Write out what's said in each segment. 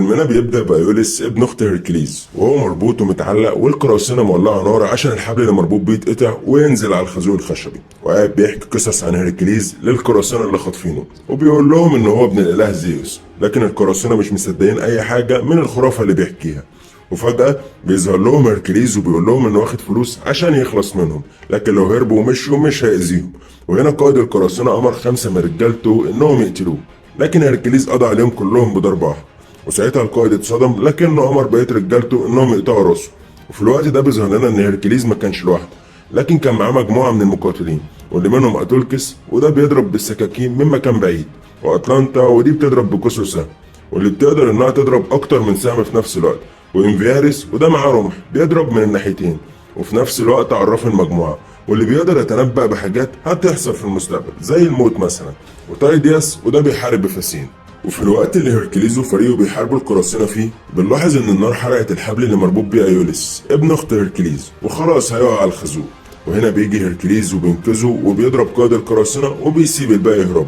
فيلمنا بيبدأ بأيوليس ابن أخت هيركليز وهو مربوط ومتعلق والقراصنة مولعة نار عشان الحبل اللي مربوط بيه يتقطع وينزل على الخازوق الخشبي، وقاعد بيحكي قصص عن هيركليز للقراصنة اللي خاطفينه وبيقول لهم إن هو ابن الإله زيوس، لكن القراصنة مش مصدقين أي حاجة من الخرافة اللي بيحكيها. وفجأة بيظهر لهم هيركليز وبيقول لهم انه واخد فلوس عشان يخلص منهم، لكن لو هربوا ومشوا مش هيأذيهم. وهنا قائد القراصنة أمر 5 من رجالته انهم يقتلوه، لكن هيركليز قضى عليهم كلهم بضربة واحدة. وساعتها القائد اتصدم، لكنه أمر بقية رجالته انهم يقطعوا راسه. وفي الوقت ده بيظهر لنا ان هيركليز ما كانش لوحده، لكن كان معاه مجموعة من المقاتلين، واللي منهم أتولكس وده بيضرب بالسكاكين من مكان بعيد، وأتلانتا ودي بتضرب بكسر سهم واللي بتقدر انها تضرب اكتر من سهم في نفس الوقت، وإنفياريس وده معاه رمح بيضرب من الناحيتين، وفي نفس الوقت عرف المجموعة واللي بيقدر يتنبأ بحاجات هتحصل في المستقبل زي الموت مثلا، وتايدياس وده بيحارب بفاسين. وفي الوقت اللي هيركليز وفريقه بيحاربوا القراصنة فيه، بنلاحظ ان النار حرقت الحبل اللي مربوط بيه ايوليس ابن اخت هيركليز وخلاص هيقع على الخازوق. وهنا بيجي هيركليز وبينقذه وبيضرب قائد القراصنة وبيسيب الباقي يهربوا.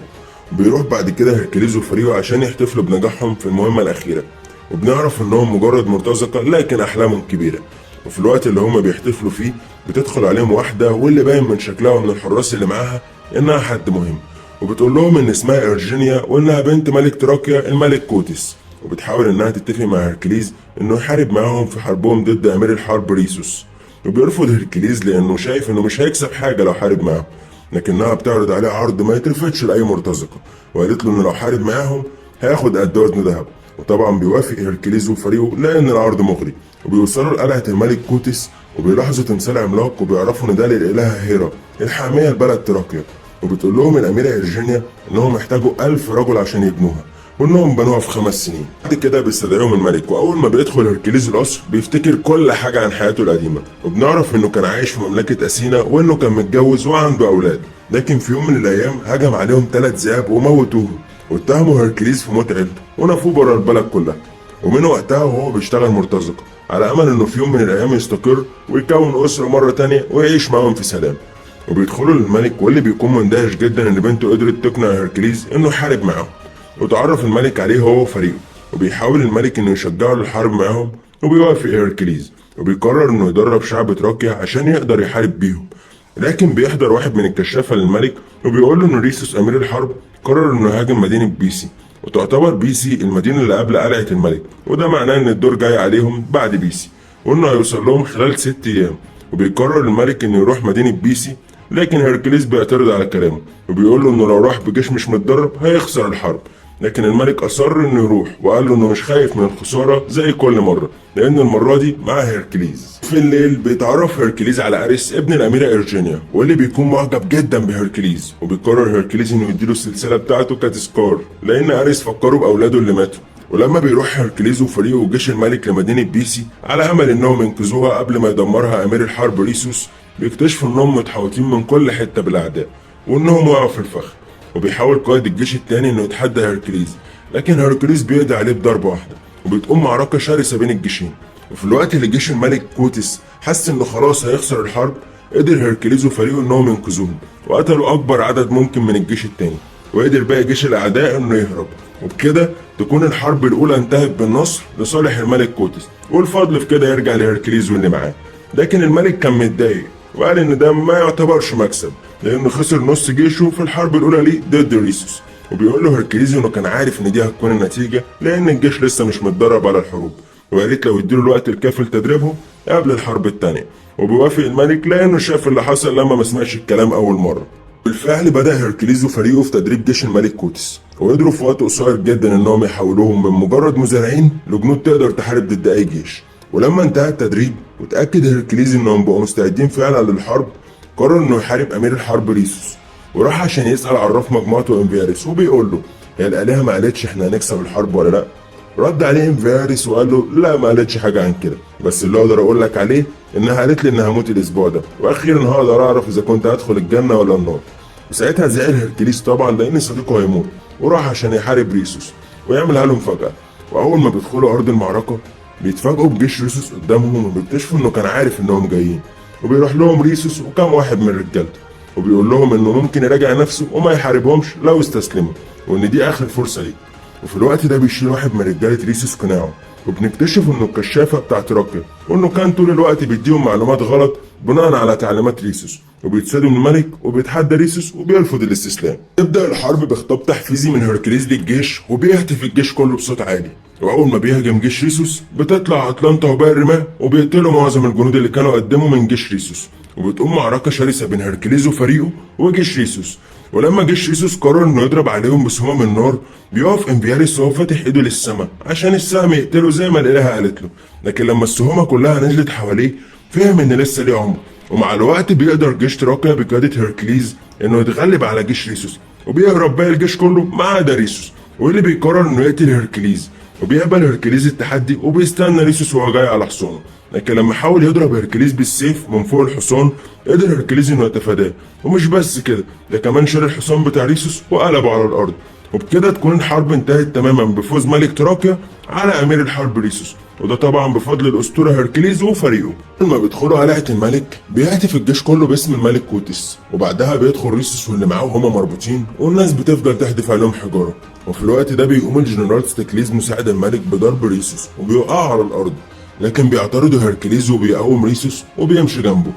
بيروح بعد كده هيركليز وفريقه عشان يحتفلوا بنجاحهم في المهمة الأخيرة، وبنعرف انهم مجرد مرتزقة لكن احلامهم كبيرة. وفي الوقت اللي هما بيحتفلوا فيه بتدخل عليهم واحدة واللي باين من شكلها ومن الحراس اللي معاها انها حد مهم، وبتقول لهم ان اسمها ارجينيا وانها بنت ملك تراكيا الملك كوتس، وبتحاول انها تتفق مع هيركليز انه يحارب معاهم في حربهم ضد امير الحرب ريسوس. وبيرفض هيركليز لانه شايف انه مش هيكسب حاجة لو حارب معاهم، لكنها بتعرض عليه عرض ما يترفضش لاي مرتزقة، وقالت له انه لو حارب معاهم هياخد قد وزن ذهب. وطبعا بيوافق هيركليز وفريقه لان العرض مغري. وبيوصلوا لقلعة الملك كوتس وبيلاحظوا تمثال عملاق وبيعرفوا ان ده للإلهة هيرا الحامية لبلد تراكيا. وبتقول لهم الأميرة إرجينيا إنهم يحتاجوا 1000 رجل عشان يبنوها، وإنهم بنوها في 5 سنين. بعد كده بيستدعيهم الملك، وأول ما بيدخل هيركليز القصر بيفتكر كل حاجة عن حياته القديمة، وبنعرف إنه كان عايش في مملكة أثينا وإنه كان متجوز وعنده أولاد، لكن في يوم من الأيام هجم عليهم 3 ذئاب وموتوهم، واتهموا هيركليز في موت عيلته ونفوه بره البلد كلها. ومن وقتها وهو بيشتغل مرتزقة على أمل إنه في يوم من الأيام يستقر ويكون أسرة مرة تانية ويعيش معاهم في سلام. وبيدخلوا للملك واللي بيكون مندهش جدا إن بنته قدرت تقنع هيركليز إنه يحارب معاهم. وتعرف الملك عليه هو وفريقه، وبيحاول الملك إنه يشجعه للحرب معاهم، وبيوافق هيركليز وبيقرر إنه يدرب شعب تراكيا عشان يقدر يحارب بيهم. لكن بيحضر واحد من الكشافة للملك وبيقول له إن ريسوس أمير الحرب قرر إنه يهاجم مدينة بيسي، وتعتبر بيسي المدينة اللي قبل قلعة الملك، وده معناه إن الدور جاي عليهم بعد بيسي، وإنه هيوصل لهم خلال 6 أيام. وبيقرر الملك إنه يروح مدينة بيسي، لكن هيركليز بيعترض على كلامه وبيقول له إنه لو راح بجيش مش متدرب هيخسر الحرب. لكن الملك أصر إنه يروح وقال له إنه مش خايف من الخسارة زي كل مرة، لأن المرة دي مع هيركليز. في الليل بيتعرف هيركليز على أريس ابن الأميرة إرجينيا، واللي بيكون معجب جدا بهيركليز، وبيقرر هيركليز إنه يديله السلسلة بتاعته كتذكار، لأن أريس فكره بأولاده اللي ماتوا. ولما بيروح هيركليز وفريقه وجيش الملك لمدينة بيسي على أمل إنهم ينقذوها قبل ما يدمرها أمير الحرب ريسوس، بيكتشفوا إنهم متحوطين من كل حتة بالأعداء وإنهم وقعوا في الفخ. وبيحاول قائد الجيش التاني إنه يتحدى هيركليز، لكن هيركليز بيقضي عليه بضربة واحدة، وبتقوم معركة شرسة بين الجيشين. وفي الوقت اللي جيش الملك كوتس حس إنه خلاص هيخسر الحرب، قدر هيركليز وفريقه إنهم ينقذوهم وقتلوا أكبر عدد ممكن من الجيش التاني، وقدر باقي جيش الأعداء إنه يهرب. وبكده تكون الحرب الأولى انتهت بالنصر لصالح الملك كوتس، والفضل في كده يرجع لهيركليز واللي معاه. لكن الملك كان متضايق وقال إن ده ما يعتبرش مكسب، لأنه خسر نص جيشه في الحرب الأولى ليه ضد ريسوس. وبيقول له هيركليز إنه كان عارف إن دي هتكون النتيجة، لأن الجيش لسه مش متدرب على الحروب، ويا ريت لو يديله الوقت الكافي لتدريبهم قبل الحرب التانية. وبيوافق الملك لأنه شاف اللي حصل لما ما سمعش الكلام أول مرة. بالفعل بدأ هيركليز وفريقه في تدريب جيش الملك كوتس، وقدروا في وقت قصير جدا انهم يحولوهم من مجرد مزارعين لجنود تقدر تحارب ضد اي جيش. ولما انتهى التدريب وتأكد هيركليز انهم بقوا مستعدين فعلا للحرب، قرر انه يحارب امير الحرب ريسوس، وراح عشان يسأل عراف مجموعته انفياريس وبيقول له هي الآلهة ما قالتش احنا هنكسب الحرب ولا لا؟ رد عليه انفياريس وقال له لا ما قالتش حاجة عن كده، بس اللي اقدر اقول لك عليه انها قالت لي انها هموت الاسبوع ده، واخيرا هقدر اعرف اذا كنت هدخل الجنة ولا النار. وساعتها زعل هيركليز طبعا لان صديقه هيموت، وراح عشان يحارب ريسوس ويعملها له مفاجأة. واول ما بيدخلوا ارض المعركة بيتفاجئوا بجيش ريسوس قدامهم، وبيكتشفوا انه كان عارف انهم جايين. وبيروح لهم ريسوس وكام واحد من رجالته وبيقول لهم انه ممكن يراجع نفسه وما يحاربهمش لو استسلموا، وان دي اخر فرصة ليه. وفي الوقت ده بيشيل واحد من رجالة ريسوس قناعة، وبنكتشف انه الكشافة بتاع تراكيا، وانه كان طول الوقت بيديهم معلومات غلط بناء على تعليمات ريسوس. وبيتصدم الملك وبيتحدى ريسوس وبيرفض الاستسلام. تبدأ الحرب بخطاب تحفيزي من هيركليز للجيش، وبيهتف الجيش كله بصوت عالي. واول ما بيهجم جيش ريسوس بتطلع اطلانتا وباقي الرماة وبيقتلوا معظم الجنود اللي كانوا قدموا من جيش ريسوس. وبتقوم معركة شرسة بين هيركليز وفريقه وجيش ريسوس. ولما جيش ريسوس قرر انه يضرب عليهم بسهام النار، بيقف امبياليس وهو فاتح ايده للسما عشان السهم يقتله زي ما الالهة قالت له. لكن لما السهومه كلها نزلت حواليه فهم ان لسه ليه عمر. ومع الوقت بيقدر جيش تراكيا بقيادة هيركليز انه يتغلب على جيش ريسوس، وبيهرب باقي الجيش كله ما عدا ريسوس، واللي بيقرر انه يقتل هيركليز. وبيقبل هيركليز التحدي وبيستنى ريسوس وهو جاي على حصانه. لكن لما حاول يضرب هيركليز بالسيف من فوق الحصان قدر هيركليز انه يتفاداه، ومش بس كده، ده كمان شال الحصان بتاع ريسوس وقلبه على الارض. وبكده تكون الحرب انتهت تماما بفوز ملك تراكيا على امير الحرب ريسوس، وده طبعا بفضل الاسطورة هيركليز وفريقه. لما بيدخلوا قلعه الملك بيهتف الجيش كله باسم الملك كوتس، وبعدها بيدخل ريسوس واللي معاه وهما مربوطين، والناس بتفضل تحدف عليهم حجارة. وفي الوقت ده بيقوم الجنرال ستيكليز مساعد الملك بضرب ريسوس وبيوقعه على الارض، لكن بيعترضوا هيركليز وبيقوم ريسوس وبيمشي جنبه.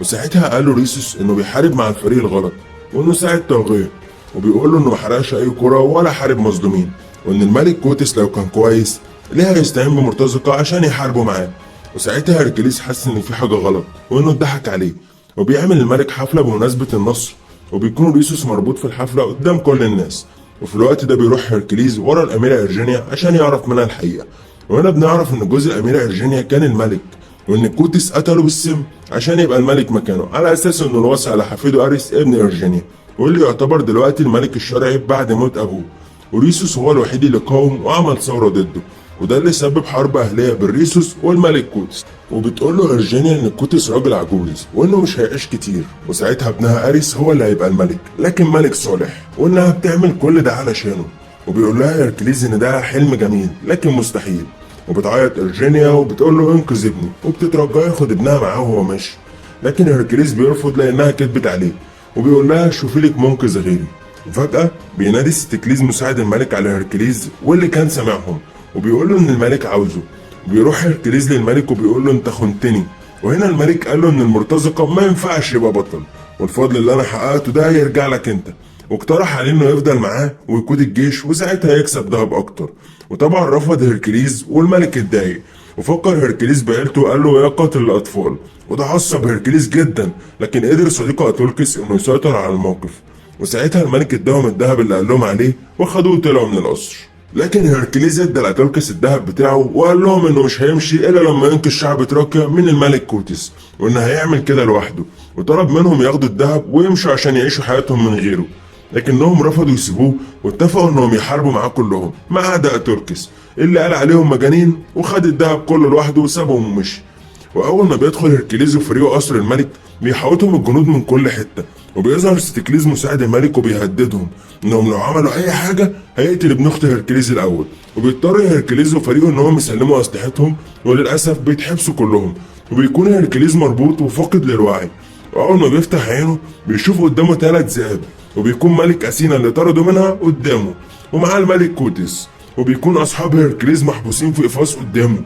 وساعتها قال له ريسوس انه بيحارب مع الفريق الغلط وانه ساعد طاغية، وبيقول له انه ما حرقش اي قرى ولا حارب مظلومين، وان الملك كوتس لو كان كويس ليه هيستعين بمرتزقه عشان يحاربوا معاه. وساعتها هيركليز حس ان في حاجة غلط وانه اتضحك عليه، وبيعمل الملك حفلة بمناسبة النصر، وبيكون ريسوس مربوط في الحفلة قدام كل الناس. وفي الوقت ده بيروح هيركليز ورا الاميرة ارجينيا عشان يعرف منها الحقيقة. وهنا بنعرف ان جوز الاميرة ارجينيا كان الملك، وان كوتس قتله بالسم عشان يبقى الملك مكانه، على اساس انه الوصي على حفيده اريس ابن ارجينيا، واللي يعتبر دلوقتي الملك الشرعي بعد موت ابوه. وريسوس هو الوحيد اللي قاوم وعمل ثورة ضده، وده اللي سبب حرب اهليه بين ريسوس والملك كوتس. وبتقول له ارجينيا ان كوتس راجل عجوز وانه مش هيعيش كتير، وساعتها ابنها اريس هو اللي هيبقى الملك، لكن ملك صالح، وانها بتعمل كل ده علشانه. وبيقول لها هيركليز ان ده حلم جميل لكن مستحيل. وبتعيط ارجينيا وبتقول له انقذ ابني، وبتترجاه ياخد ابنها معاه وهو ماشي، لكن هيركليز بيرفض لانها كدبت عليه، وبيقول لها شوفي لك منقذ غيري. وفجأة بينادي ستيكليز مساعد الملك على هيركليز واللي كان سامعهم، وبيقول له ان الملك عاوزه. وبيروح هيركليز للملك وبيقول له انت خنتني. وهنا الملك قال له ان المرتزقة ما ينفعش يبقى بطل، والفضل اللي انا حققته ده هيرجع لك انت. واقترح عليه انه يفضل معاه ويقود الجيش وساعتها يكسب ذهب اكتر. وطبعا رفض هيركليز والملك اتضايق، وفكر هيركليز بعيلته وقال له يا قاتل الاطفال، وده عصب هيركليز جدا، لكن قدر صديقه اتولكس انه يسيطر على الموقف. وساعتها الملك اداهم الذهب اللي قال لهم عليه وخدوه وطلعوا من القصر. لكن هيركليز ادى لاتولكس الذهب بتاعه وقال لهم انه مش هيمشي الا لما ينقذ شعب تراكيا من الملك كوتس، وانه هيعمل كده لوحده. وطلب منهم ياخدوا الذهب ويمشوا عشان يعيشوا حياتهم من غيره، لكنهم رفضوا يسيبوه واتفقوا انهم يحاربوا معاه كلهم ما عدا اتولكس اللي قال عليهم مجانين وخد الذهب كله لوحده وسابهم ومشي. واول ما بيدخل هيركليز وفريقه قصر الملك بيحاوطهم الجنود من كل حتة، وبيظهر ستيكليز مساعد الملك وبيهددهم انهم لو عملوا اي حاجة هيقتل ابن اخت هيركليز الاول. وبيضطر هيركليز وفريقه انهم يسلموا اسلحتهم، وللاسف بيتحبسوا كلهم. وبيكون هيركليز مربوط وفاقد للوعي، واول ما بيفتح عينه بيشوف قدامه 3 ذئاب، وبيكون ملك اثينا اللي طردوا منها قدامه ومعاه الملك كوتس، وبيكون اصحاب هيركليز محبوسين في قفاص قدامه.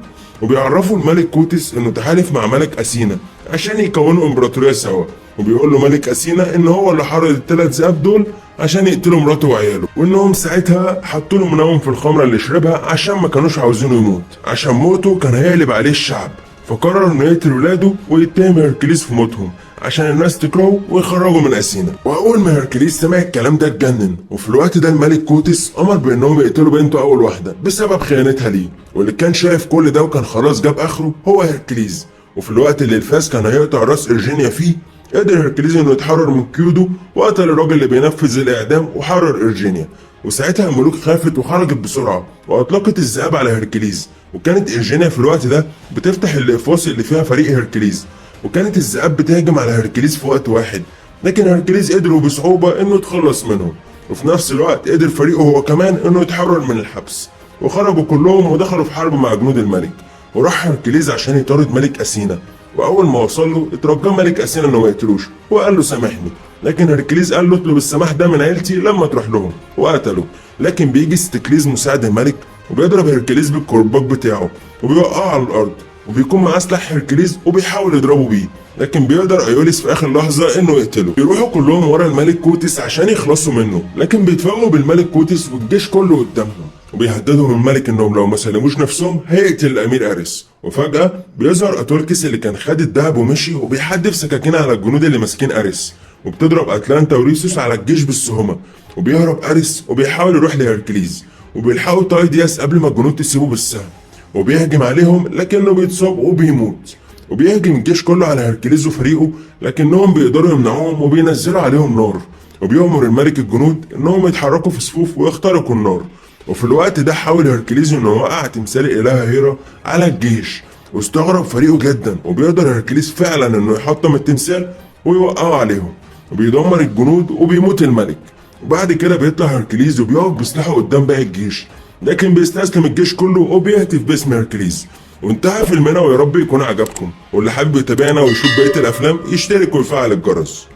وبيعرفوا الملك كوتس انه تحالف مع ملك اثينا عشان يكونوا امبراطورية سوا، وبيقول له ملك اثينا ان هو اللي حرض ال3 ذئاب دول عشان يقتلوا مراته وعياله، وانهم ساعتها حطوا له منوم في الخمرة اللي شربها عشان ما كانوش عاوزينه يموت، عشان موته كان هيقلب عليه الشعب. فقرر انه يقتل ولاده ويتهم هيركليز في موتهم عشان الناس تكرهه ويخرجوا من اثينا. واول ما هيركليز سمع الكلام ده اتجنن. وفي الوقت ده الملك كوتس امر بانهم يقتلوا بنته اول واحدة بسبب خيانتها ليه، واللي كان شايف كل ده وكان خلاص جاب اخره هو هيركليز. وفي الوقت اللي الفاس كان هيقطع راس ارجينيا فيه، قدر هيركليز انه يتحرر من قيوده وقتل الراجل اللي بينفذ الاعدام وحرر ارجينيا. وساعتها الملوك خافت وخرجت بسرعة واطلقت الذئاب على هيركليز. وكانت ارجينيا في الوقت ده بتفتح الاقفاص اللي فيها فريق هيركليز، وكانت الذئاب بتهاجم على هيركليز في وقت واحد، لكن هيركليز قدروا بصعوبة انه يتخلص منهم. وفي نفس الوقت قدر فريقه هو كمان انه يتحرر من الحبس، وخرجوا كلهم ودخلوا في حرب مع جنود الملك. وراح هيركليز عشان يطارد ملك اثينا، واول ما وصل له اترجاه ملك اثينا انه ما يقتلوش وقال له سامحني، لكن هركليز قال له اطلب السماح ده من عيلتي لما تروح لهم، وقتله. لكن بيجي ستيكليز مساعد الملك وبيضرب هركليز بالكرباج بتاعه وبيوقعه على الارض، وبيكون معاه سلاح هركليز وبيحاول يضربه بيه، لكن بيقدر ايوليس في اخر لحظة انه يقتله. بيروحوا كلهم ورا الملك كوتس عشان يخلصوا منه، لكن بيتفاجئوا بالملك كوتس والجيش كله قدامهم، وبيهددهم الملك انهم لو ما سلموش نفسهم هيقتل الامير اريس. وفجاة بيظهر اتولكس اللي كان خد الذهب ومشي، وبيحدف سكاكين على الجنود اللي ماسكين اريس، وبتضرب اتلانتا وريسوس على الجيش بالسهمه، وبيهرب اريس وبيحاول يروح لهركليز، وبيلحقوا تايدياس قبل ما الجنود تسيبه بالسهم، وبيهجم عليهم لكنه بيتصاب وبيموت. وبيهجم الجيش كله على هركليز وفريقه، لكنهم بيقدروا يمنعوهم وبينزلوا عليهم نار، وبيأمر الملك الجنود انهم يتحركوا في صفوف ويخترقوا النار. وفي الوقت ده حاول هركليز انه يوقع تمثال الالهة هيرا على الجيش، واستغرب فريقه جدا، وبيقدر هركليز فعلا انه يحطم التمثال ويوقعه عليهم، وبيدمر الجنود وبيموت الملك. وبعد كده بيطلع هركليز وبيقف بسلاحه قدام باقي الجيش، لكن بيستسلم الجيش كله وبيهتف باسم هركليز. وانتهى فيلمنا، ويا رب يكون عجبكم، واللي حابب يتابعنا ويشوف بقية الافلام يشترك ويفعل الجرس.